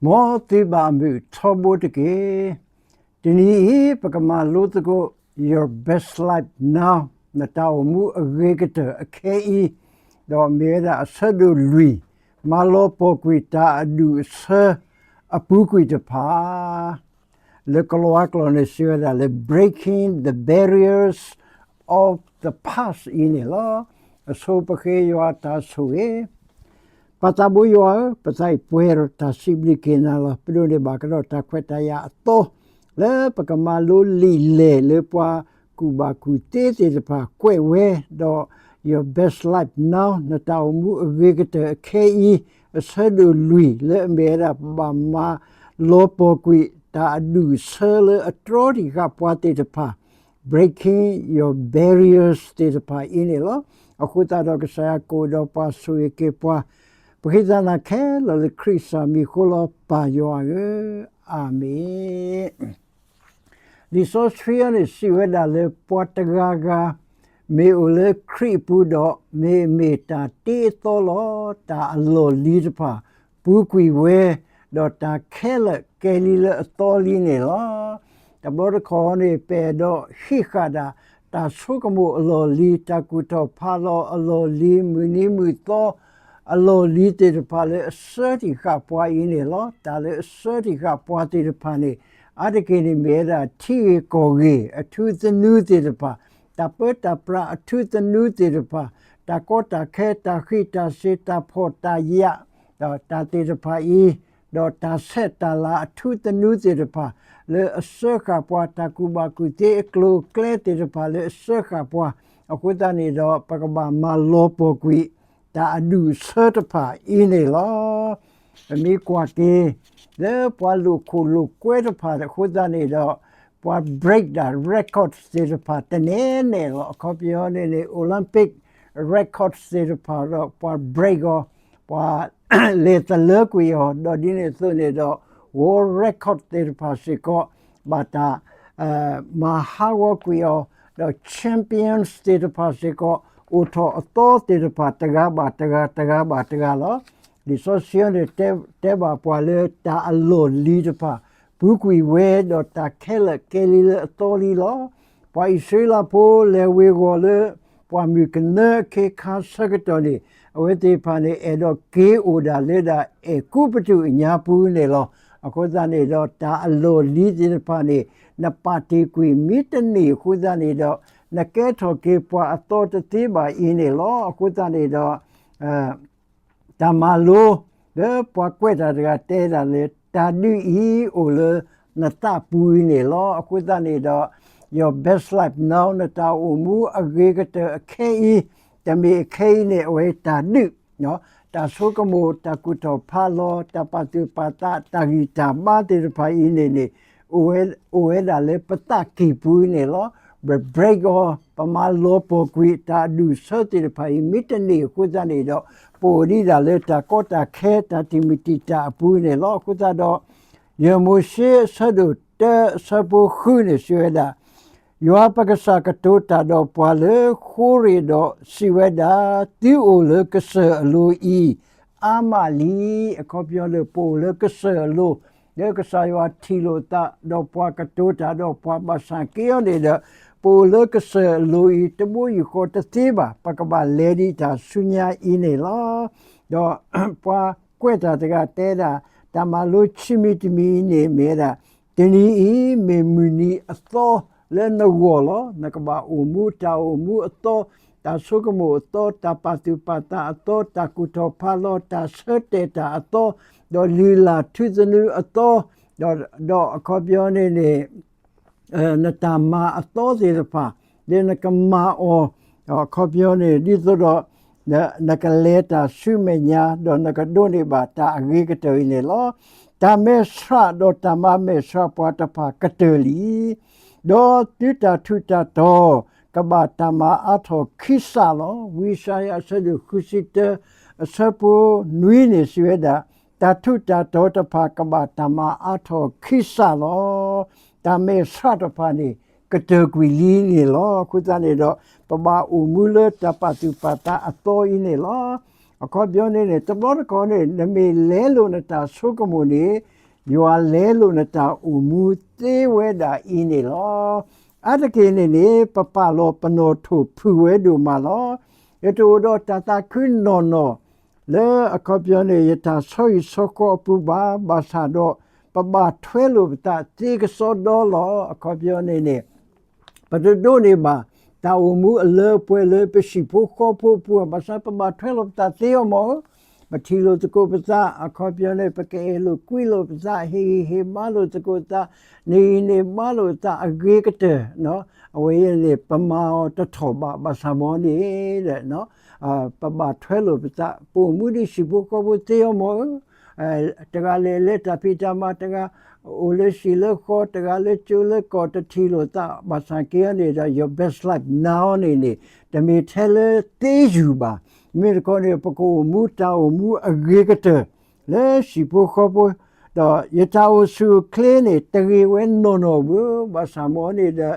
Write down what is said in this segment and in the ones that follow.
မ်သုဘၣ်မုာ်ထီဘိတက့ၢ်. တနံၤအံၤ ပကမၤလိသကိး Your Best Life Now နတၢ်အိၣ်မူအဂ့ၤကတၢၢ်အခဲအံၤ, ဒီးမ့ၢ်ဝဲဒၣ်အဆၢဒိၣ်လွံၢ်, မၤလီၤပှီၢ်ကွံာ်တၢ်အဒူၣ်အဆၢအပူၤကွံာ်တဖၣ် လၢကလံးဝါကျိာ်န့ၣ် စံးဝဲဒၣ်လၢ Breaking the Barriers of the Past အံၤန့ၣ်လီၤ. အဆိပဃ့ယွၤတၢ်ဆိၣ်ဂ့ၤ. ပၢ်သးဘိယွၤဧၢ, ပသးအံၤပှဲၤဒီးတၢ်စံးဘျုးက့ၤနၤလီၤ. ပဒိးန့ၢ်ဘၣ်ကဒီးတၢ်ခွဲးတၢ်ယာ်အသီ လၢပကမၤလိလံာ်လဲၢ်လၢပှၤကူၣ်ဘၣ်ကူၣ်သ့သ့ၣ်တဖၣ်ကွဲးဝဲ, ဒီး Your Best Life Now နတၢ်အိၣ်မူအဂ့ၤကတၢၢ်အခဲအံၤ အဆၢဒိၣ်လွံၢ် လၢအမ့ၢ်ဝဲဒၣ် ပဘၣ်မၤလီၤပှီၢ်ကွံာ် တၢ်အဒူၣ်အဆၢလၢအတြီတံာ်ဃာ်ပှၤသ့ၣ်တဖၣ် Breaking Your Barriers သ့ၣ်တဖၣ်အံၤန့ၣ်လီၤ. အဃိသတးဒီး ကစၢ်ယွၤကအိၣ်ဒီးပှၤဆိၣ်ဂ့ၤက့ၤပှၤ, ပဃ့သးနၤခဲလၢာ်လၢခရံာ်ကစၢ်မံၤအဃိလီၤ ပၢ်ယွၤဧၢ, အၤမ့ၣ်. လံာ်စီဆှံအံၤန့ၣ် စံးဝဲဒၣ်လၢပှၤတဂၤဂၤ မ့ၢ်အိၣ်လၢခရံာ်အပူၤဒီး မ့မ့ၢ်တၢ်တ့အသီလီၤ. တၢ်အလီၢ်လံၤတဖၣ် ပူၤကွံာ်ဝဲ, ဒီးတၢ်ခဲလၢာ်ကဲလံလၢအသီလံန့ၣ်လီၤ. တဘျီတခီၣ်န့ၣ် ပအဲၣ်ဒိးဟံးဃာ်ဒၣ် တၢ်ဆိကမိၣ်အလီၢ်လံၤ, တၢ်ကူၣ်ထီၣ်ဖးလီၤအလီၢ်လံၤ, မုၢ်နံၤမုၢ်သီ အလီၢ်လံၤသ့ၣ်တဖၣ်လၢအဆှၢတံာ်ဃာ်ပှၤအံၤန့ၣ်လီၤ. တၢ်လၢအဆှၢတံာ်ဃာ်ပှၤသ့ၣ်တဖၣ်န့ၣ် အါတက့ၢ်န့ၣ်မ့ၢ်ဝဲဒၣ် ထံဂ့ၢ်ကီၢ်ဂ့ၢ်အထူသနူသ့ၣ်တဖၣ်, တၢ်ပၢတၢ်ပြးအထူသနူသ့ၣ်တဖၣ်, တၢ်ကီတၢ်ခဲ တၢ်ဃံးတၢ်စ့ၤ တၢ်ဖှီၣ်တၢ်ယာ် ဒီးတၢ်သ့ၣ်တဖၣ်အံၤ, ဒီးတၢ်ဆဲးတၢ်လၤအထူသနူသ့ၣ်တဖၣ် လၢအဆှၢဃာ်ပှၤ တၢ်ကူၣ်ဘၣ်ကူၣ်သ့အကျိၤအကျဲသ့ၣ်တဖၣ်လၢအဆှၢဃာ်ပှၤ, အဃိသတးန့ၣ်ဒီး ပကဘၣ်မၤလီၤပှီၢ်ကွံာ် တၢ်အဒူၣ်အဆၢတဖၣ်အံၤန့ၣ်လီၤ. ပမ့ၢ်ကွၢ်က့ၤ လၢပှၤလိာ်ခိၣ်လိာ်ကွဲတဖၣ်အဃိသတးန့ၣ်ဒီး ပှၤ break ဒၣ် record သ့ၣ်တဖၣ်တနဲၣ်နဲၣ်လီၤ. အခီပညီန့ၣ်န့ၣ် Olympic record သ့ၣ်တဖၣ်ဒီး ပှၤ break အီၤ, ပှၤလဲၤသလၢကွံာ်အီၤ, ဒီးဒ်န့ၣ်အသိးန့ၣ်ဒီး world record သ့ၣ်တဖၣ်စ့ၢ်ကီး ဘၣ်တၢ် မၤဟးဂီၤကွံာ်အီၤ, ဒီး champions သ့ၣ်တဖၣ်စ့ၢ်ကီး အိၣ်ထီၣ်အသီသ့ၣ်တဖၣ် တဂၤဘၣ်တဂၤ တဂၤဘၣ်တဂၤလီၤ. လံာ်စီဆှံန့ၣ် တဲဘၣ်ပှၤလၢတၢ်အလီၢ်လံၤတဖၣ် ပူၤကွံာ်ဝဲဒီးတၢ်ခဲလၢာ်ကဲလံလၢအသီလံလီၤ. ပှၤအံၣ်စရ့လးဖိလဲၤဝ့ၤဝီၤလၢ ပှၢ်မုၢ်ကနၢအခ့ခါဆၢကတီၢ်န့ၣ် အဝဲသ့ၣ်တဖၣ်န့ၣ် အဲၣ်ဒိးက့ၤအိၣ်ဒၣ်လၢဒၣ်အဲၤကူပတူးအညါပူၤန့ၣ်လီၤ. အဃိသတးန့ၣ်ဒီး တၢ်အလီၢ်လံၤသ့ၣ်တဖၣ်န့ၣ် နပာ်တ့ၢ်ကွံာ်မ့ၢ်တန့ၢ်အဃိသတးန့ၣ်ဒီး နကဲထီၣ်က့ၤပှၤအသီတသ့ဘၣ်အံၤန့ၣ်လီၤ. အဃိသတးန့ၣ်ဒီး တၢ်မၤလိ လၢပှၤကွဲးတၢ်တဂၤတဲဒၣ်လၢ တၢ်ဒုးအံၤအိၣ်လၢနသးပူၤအံၤန့ၣ်လီၤ. အဃိသတးန့ၣ်ဒီး Your Best Life Now နတၢ်အိၣ်မူအဂ့ၤကတၢၢ်အခဲအံၤ, တမ့ၢ်အခဲအံၤန့ၣ် အဝဲတၢ်ဒုး, တၢ်ဆိကမိၣ် တၢ်ကူၣ်ထီၣ်ဖးလီၤ တၢ်ပာ်သူၣ်ပာ်သး တၢ်ဂံၢ်တၢ်ဘါသ့ၣ်တဖၣ်အံၤန့ၣ်န့ၣ် အိၣ်ဝဲဒၣ်လၢပသးကံၢ်ပူၤန့ၣ်လီၤ. ပ break အီၤ, ပမၤလီၤပှီၢ်ကွံာ်တၢ်အဒူၣ်အဆၢသ့ၣ်တဖၣ်အံၤ မ့ၢ်တန့ၢ်အဃိသတးန့ၣ်ဒီး ပအိၣ်ဒံးဒၣ်လၢတၢ်ကီတၢ်ခဲ တၢ်တံာ်မုၢ်တံာ်တာ်အပူၤန့ၣ်လီၤ. အဃိသတးဒီး ယဲၢ်မိၤၡ့အဆၢဒိၣ်တၢအဆၢဖိဃုန့ၣ် စံးဝဲဒၣ်, ယွၤပကစၢ်ကတိၤတၢ်ဒီးပှၤလၢဃိရ့ၣ်ဒီးစံးဝဲဒၣ်, သုအိၣ်လၢကစၢၢ်အလိၤအံၤ အါမးလံ. အခီပညီန့ၣ် ပအိၣ်လၢကစၢၢ်အလိၤ, လၢကစၢ်ယွၤထံၣ်လိာ်သးဒီးပှၤကတိၤတၢ်ဒီးပှၤဘၣ်ဆၣ်က့အီၤန့ၣ်ဒီး ပအိၣ်လၢကစၢၢ်အလိၤအံၤ တဘိယူၢ်ဃီတသ့ဘၣ်, ပကဘၣ်လဲၤဒံးတၢ်ဆူညါအံၤန့ၣ်လီၤ. ဒီးပှၤကွဲးတၢ်တဂၤတဲဒၣ်, တၢ်မၤလိခံမံၤတမံၤအံၤန့ၣ်မ့ၢ်ဝဲဒၣ်, တနံၤအံၤမ့ၢ်မုၢ်နံၤအသီလၢနဂီၢ်လီၤ. နကဘၣ်အိၣ်မူတၢ်အိၣ်မူအသီ, တၢ်ဆိကမိၣ်အသီ, တၢ်ပာ်သူၣ်ပာ်သးအသီ, တၢ်ကူၣ်ထီၣ်ဖးလီၤ, တၢ်ဆၢတဲာ်တၢ်အသီ, ဒီးလုၢ်လၢ်ထူသနူအသီ, ဒီး ဒီးအခီပညီန့ၣ်န့ၣ် နတၢ်မၤအသီသ့ၣ်တဖၣ် လၢနကမၤအီၤ, အခီပညီန့ၣ် ဒ်သိးဒီး နကလဲၤတၢ်ဆူမဲာ်ညါ ဒီးနကဒိးန့ၢ်ဘၣ်တၢ်အဂ့ၤကတၢၢ်အံၤန့ၣ်လီၤ. တၢ်မဲာ်ဆှးဒီးတၢ်မၤမဲာ်ဆှးပှၤတဖၣ်ကတၢၢ်လံ. ဒီးသုတၢ်ထူးတၢ်တီၤ ကဘၣ်တၢ်မၤအါထီၣ်ခံစးလီၤ. ဝံယၡါယၤ အဆၢဒိၣ်ဃုဆံတၢ အဆၢဖိနွံန့ၣ် စံးဝဲဒၣ်, တၢ်ထူးတၢ်တီၤတဖၣ် ကဘၣ်တၢ်မၤအါထီၣ်ခံစးလီၤ. တၢ်မဲာ်ဆှးတဖၣ်န့ၣ် ကတၢၢ်ကွံာ်လံန့ၣ်လီၤ. အဃိသတးန့ၣ်ဒီး ပဘၣ်အိၣ်မူလၢတၢ်ပာ်သူၣ်ပာ်သးအသီအံၤန့ၣ်လီၤ. အခီပညီန့ၣ်န့ၣ် တဘျီတခီၣ်န့ၣ် နမ့ၢ်လဲလိာ်နတၢ်ဆိကမိၣ်န့ၣ် ယွၤလဲလိာ်နတၢ်အိၣ်မူသ့ဝဲဒၣ်အံၤန့ၣ်လီၤ. အါတက့ၢ်န့ၣ်န့ၣ် ပပာ်လီၤပနီၣ်ထိၣ်ဖုၣ်ဝဲဒိၣ်မးလီၤ. ယတအိၣ်ဒီးတၢ်သးခုနီၢ်နီၢ် လၢအခီပညီန့ၣ် ယတၢ်ဆီဟံၣ်ဆီဃီအပူၤဘၣ်, ဘၣ်ဆၣ်ဒီး ပဘၣ်ထွဲလိာ်ပသးသ့ကစီဒီလီၤ. အခီပညီန့ၣ်န့ၣ် ပတဒိးန့ၢ်ဘၣ် တၢ်အိၣ်မူအလၢအပှဲၤလၢပဟံၣ်ဖိဃီဖိအပူၤ, ဘၣ်ဆၣ်ပဘၣ်ထွဲလိာ်ပသးသ့အီၤမ့ၢ်ဧိၤ, ပထံၣ်လိာ်သကိးပသး, အခီပညီန့ၣ် ပကအဲၣ်လိာ်ကွံလိာ်ပသး, ဟ့ၣ်ဂံၢ်ဟ့ၣ်ဘါလိာ်သကိးသး, န့ၢ်ဂံၢ်န့ၢ်ဘါလိာ်သးအဂ့ၤကတၢၢ်, အဝဲအံၤန့ၣ် ပမၤအီၤတထီၣ်ဘၣ်, ဘၣ်ဆၣ်မ့ၢ်န့ၣ် ပဘၣ်ထွဲလိာ်ပသး, ပအိၣ်မူဒ်ဟံၣ်ဖိဃီဖိသ့အီၤမ့ၢ်ဧိၤ, တဂၤလဲၤလၢတၢ်ဖံးတၢ်မၤ, တဂၤအိၣ်လၢဟံၣ်လၢဃီ, တဂၤလၢကၠိလၢကီၢ်, တထံၣ်လိာ်သး, ဘၣ်ဆၣ်က့န့ၣ်ဒီး your best life now န့ၣ်န့ၣ် တမ့ၢ်ထဲလၢသ့ယူၢ်ဘၣ်. မ့မ့ၢ်တခီန့ၣ် ပကအိၣ်မူတၢ်အိၣ်မူအဂ့ၤကတၢၢ် လၢဟံၣ်ဖိဃီဖိ, ဒီးယတၢ်အိၣ်ဆူၣ်အိၣ်ချ့န့ၣ် တဂ့ၤဝဲနီၢ်နီၢ်ဘၣ်, ဘၣ်ဆၣ်မ့ၢ်န့ၣ်ဒီး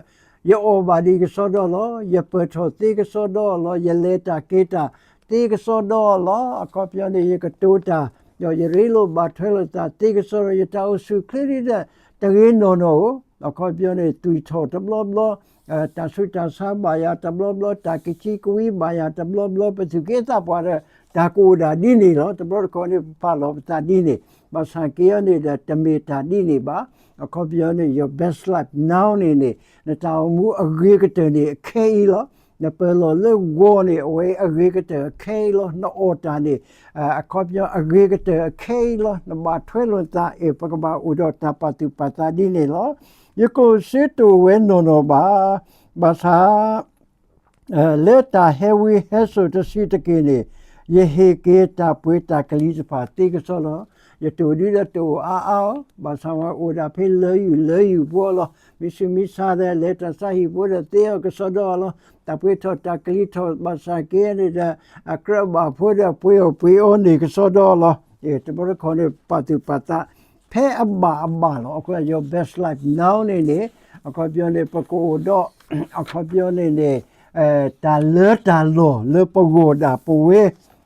ယအီၣ်ဘၣ်ဒံးကစီဒီလီၤ, ယပၢၢ်ထီၣ်သ့ကစီဒီလီၤ, ယလဲၤတၢ်က့ၤတၢ်သ့ကစီဒီလီၤ. အခီပညီန့ၣ် ယကတိၤတၢ်, ဒီးယရ့လိာ်ဘၣ်ထွဲလိာ်သးသ့ကစီဒီ, ယတၢ်အိၣ်ဆူၣ်အိၣ်ချ့ဒ်ဒီး တဂ့ၤနီၢ်နီၢ်ဧိၤ, အခီပညီန့ၣ် သွံၣ်ထီၣ်တဘျီဘျီ, တၢ်ဆူးတၢ်ဆါဘၣ်ယၤတဘျီဘျီ, တၢ်ကဆံကဝံဘၣ်ယၤတဘျီဘျီ, ပသူၣ်က့သးပှၢ်ဒီး တၢ်ကအိၣ်ဒၣ်ဒ်န့ၣ်လီၤ. တဘျီတခီန့ၣ် ပပာ်လီၤပသးဒ်န့ၣ်, ဘၣ်ဆၣ်က့အီၤန့ၣ်ဒီး တမ့ၢ်တၢ်ဒ်န့ၣ်ဘၣ်. အခီပညီန့ၣ် your best life now န့ၣ်န့ၣ် နတၢ်အိၣ်မူအဂ့ၤကတၢၢ်န့ၣ် အခဲအံၤလီၤ. နပၢၢ်လီၤလၢဂီၤန့ၣ် အဝဲအဂ့ၤကတၢၢ်အခဲအံၤလီၤ. နအီၣ်တၢ်န့ၣ် အခီပညီအဂ့ၤကတၢၢ်အခဲအံၤလီၤ. နဘၣ်ထွဲလိာ်သးအံၤ ပကဘၣ်အိၣ်ဒီးတၢ်ပာ်သူၣ်ပာ်သးဒ်န့ၣ်လီၤ. ယကိၣ်စ့တအိၣ်ဝဲနီၢ်နီၢ်ဘၣ်, ဘၣ်ဆၣ် လၢတၢ်ဟဲဝံဟဲစိာ်တဆံးတက့ၢ်န့ၣ်, ယဟ့ၣ်က့ၤတၢ်ပှ့ၤတၢ်ကလံၤတဖၣ်သ့ကစီဒီလီၤ. ယတအိၣ်ဒံးဒီးတအိၣ်အါအါအီၤ, ဘၣ်ဆၣ်ဝဲအိၣ်ဒၣ်ဖဲလၢယုၢ်လၢယုၢ်ဖိအလီၢ်, မ့ၢ်ဆူးမ့ၢ်ဆါဒီး လဲၤတၢ်ဆါဟံၣ်ဖိဒီးသ့အီၤကစီဒီအလီၢ်, တၢ်ပှ့ၤထီၣ်တၢ်ကလံၤထီၣ်, ဘၣ်ဆၣ်က့န့ၣ်ဒီး အကြၢးဘၣ်ဖိဒီးပှ့ၤအီၣ်ပှ့ၤအီန့ၣ်ကစီဒီအလီၢ်. တဘျီတခီန့ၣ် ပာ်သူၣ်ပာ်သး ဖဲအဘၣ်အဘၣ်လီၤ. အဃိ your best life now န့ၣ်န့ၣ် အခီပညီန့ၣ် ပကအိၣ်ဒီး အခီပညီန့ၣ်န့ၣ် တၢ်လၢတၢ်လီၢ်လၢပဂီၢ်ဒၣ်ပဝဲ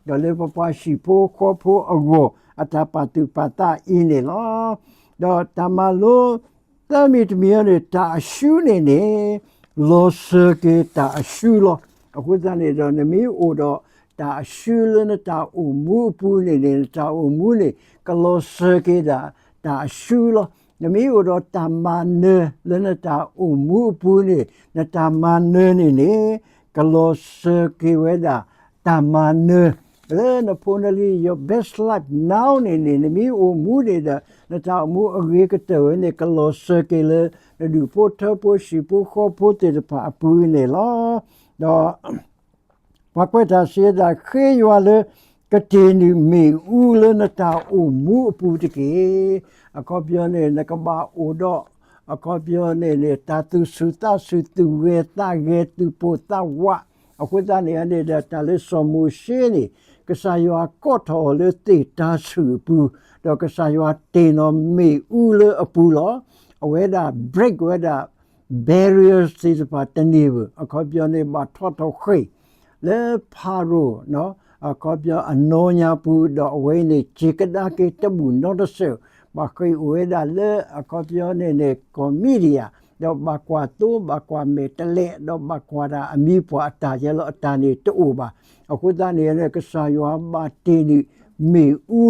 ဒီးလၢပပှၤဟံၣ်ဖိဃီဖိအဂီၢ် အတၢ်ပာ်သူၣ်ပာ်သးအံၤန့ၣ်လီၤ. ဒီးတၢ်မၤလိ သၢမံၤတမံၤအံၤန့ၣ် တၢ်အၡူန့ၣ်န့ၣ် လီၤစၢၤက့ၤတၢ်အၡူလီၤ. အဃိသတးန့ၣ်ဒီး နမ့ၢ်အိၣ်ဒီးတၢ်အၡူလၢနတၢ်အိၣ်မူအပူၤန့ၣ်န့ၣ် နတၢ်အိၣ်မူန့ၣ် ကလီၤစၢၤက့ၤဒၣ်တၢ်အၡူလီၤ. နမ့ၢ်အိၣ်ဒီးတၢ်မၤနၢၤလၢနတၢ်အိၣ်မူအပူၤန့ၣ် နတၢ်မၤနၢၤန့ၣ်န့ၣ် ကလီၤစၢၤက့ၤဝဲဒၣ်တၢ်မၤနၢၤ လၢနဖိနလံၤ your best life now န့ၣ်န့ၣ် နမ့ၢ်အိၣ်မူန့ၣ်ဒီး နတၢ်အိၣ်မူအဂ့ၤကတၢၢ်ဝဲန့ၣ် ကလီၤစၢၤက့ၤလၢ နဒူၣ်ဖိထၢဖိဟံၣ်ဖိဃီဖိသ့ၣ်တဖၣ်အပူၤန့ၣ်လီၤ. ဒီး ပှၤကွဲးတၢ်စံးဝဲဒၣ် ဃ့ယွၤလၢကတ့ၢ်နုာ်မ့ၣ်အူလၢနတၢ်အိၣ်မူအပူၤတက့ၢ်. အခီပညီန့ၣ် နကဘၣ်အိၣ်ဒီး အခီပညီန့ၣ်န့ၣ် တၢ်သူၣ်ဆူၣ်သးဆူၣ် သူၣ်ဂဲၤသးဂဲၤ သူၣ်ပိၢ်သးဝး, အဃိသတးန့ၣ်န့ၣ်ဒီး တၢ်လၢစီၤမိၤၡ့န့ၣ် ကစၢ်ယွၤကိးထီၣ်အီၤလၢသ့ၣ်တၤဆူၣ်အပူၤ, ဒီးကစၢ်ယွၤတ့ၢ်နီၣ်မ့ၣ်အူလၢအပူၤလီၤ. အဝဲဒၣ် break ဝဲဒၣ် barriers သ့ၣ်တဖၣ်တန့ၢ်ဘၣ်. အခီပညီန့ၣ် ဘၣ်ထီၣ်ထီၣ်ဃ့ၢ် လၢဖၤရိၤ အခီပညီအနီၢ်ညါပူၤ ဒီးအဝဲန့ၣ် စံးကဒါက့ၤတဘူၣ်နီတစဲး, ဘၣ်ဃ့ၢ်အိၣ်ဝဲဒၣ်လၢ အခီပညီန့ၣ်န့ၣ် ကီၢ်မံဒံယၣ်, ဒီးဘၣ်ကွၢ်သိ ဘၣ်ကွၢ်မဲာ်တဲးလဲး ဒီးဘၣ်ကွၢ်ဒၣ်အမံၤပှၢ်အတၢ်ယဲလီၤ အတၢ်န့ၣ်တအိၣ်ဘၣ်. အဃိသတးန့ၣ်န့ၣ် ကစၢ်ယွၤဘၣ်တ့ၢ်နုာ်မ့ၣ်အူ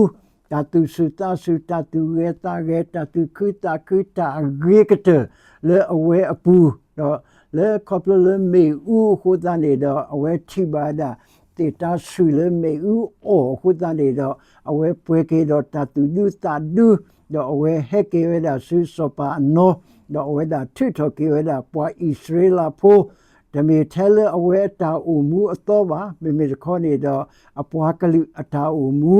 တၢ်သူၣ်ဆူၣ်သးဆူၣ် တၢ်သူၣ်ဂဲၤသးဂဲၤ တၢ်သူၣ်ခုသးခု တၢ်အဂ့ၤကတၢၢ်လၢအဝဲအပူၤ, ဒီးလၢခီဖျိလၢမ့ၣ်အူအဃိသတးန့ၣ်ဒီး အဝဲထံၣ်ဘၣ်ဝဲဒၣ် သ့ၣ်တၤဆူၣ်လၢမ့ၣ်အူအီၣ်အဃိသတးန့ၣ်ဒီး အဝဲပှဲၤက့ၤဒီးတၢ်သူၣ်ဒူသးဒူ, ဒီးအဝဲဟဲက့ၤဝဲဒၣ်ဆူစီၤပၤအနီၢ်, ဒီးအဝဲဒၣ်ထုးထီၣ်က့ၤဝဲဒၣ်ပှၤအံၣ်စရ့လးဖိ တမ့ၢ်ထဲလၢအဝဲအတၢ်အိၣ်မူအသီဘၣ်, မ့မ့ၢ်တခီန့ၣ်ဒီး အပှၤကလုာ်အတၢ်အိၣ်မူ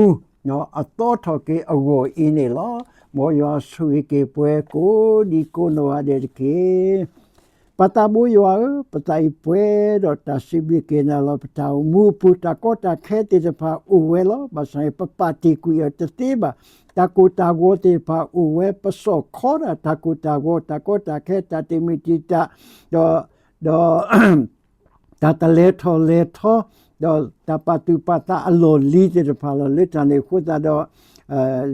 အသီထီၣ်က့ၤအဂီၢ်အံၤန့ၣ်လီၤ. မ်ယွၤဆိၣ်ဂ့ၤက့ၤပှၤကိးဒံကိးနီၢ်ဂၤဒဲးတက့ၢ်. ပၢ်သးဘိယွၤဧၢ, ပသးအံၤပှဲၤဒီးတၢ်စံးဘျုးက့ၤနၤလီၤ. ပတၢ်အိၣ်မူအပူၤ တၢ်ကီတၢ်ခဲသ့ၣ်တဖၣ်အိၣ်ဝဲလီၤ. ဘၣ်ဆၣ်အံၤ ပပာ်တ့ၢ်ကွံာ်အီၤတသ့ဘၣ်. တၢ်ကိၢ်တၢ်ဂီၤသ့ၣ်တဖၣ်အိၣ်ဝဲ, ပစိာ်ခီဒၣ်တၢ်ကိၢ်တၢ်ဂီၤ, တၢ်ကီတၢ်ခဲ, တၢ်တမုာ်တံာ်တာ်, ဒီး ဒီး တၢ်တလဲၤထီၣ်လဲၤထီ, ဒီးတၢ်ပာ်သူၣ်ပာ်သးအလီၢ်လံၤသ့ၣ်တဖၣ်လီၤ. လၢတၢ်န့ၣ်အဃိသတးဒီး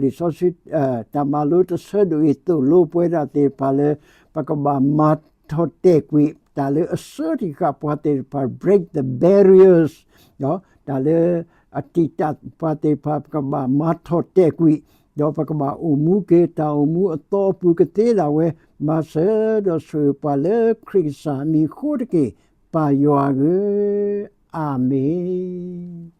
လံာ်စီဆှံ တၢ်မၤလိတဆၢဒိၣ်အံၤ သိၣ်လိပှဲၤဒၣ်သ့ၣ်တဖၣ်လၢ ပကဘၣ်မၤထီၣ်တဲာ်ကွံာ် တၢ်လၢအဆၢထံးဃာ်ပှၤသ့ၣ်တဖၣ် break the barriers, တၢ်လၢအတံာ်တာ်ပှၤသ့ၣ်တဖၣ် ပကဘၣ်မၤထီၣ်တဲာ်ကွံာ်, ဒီးပကဘၣ်အိၣ်မူက့ၤ တၢ်အိၣ်မူအသီအပူၤကသ့ဒၣ်ဝဲ, မၤစၢၤဒီးဆိၣ်ဂ့ၤပှၤလၢခရံာ်ကစၢ်အမံၤအဃိတက့ၢ်, ပၢ်ယွၤဧၢ, အၤမ့ၣ်.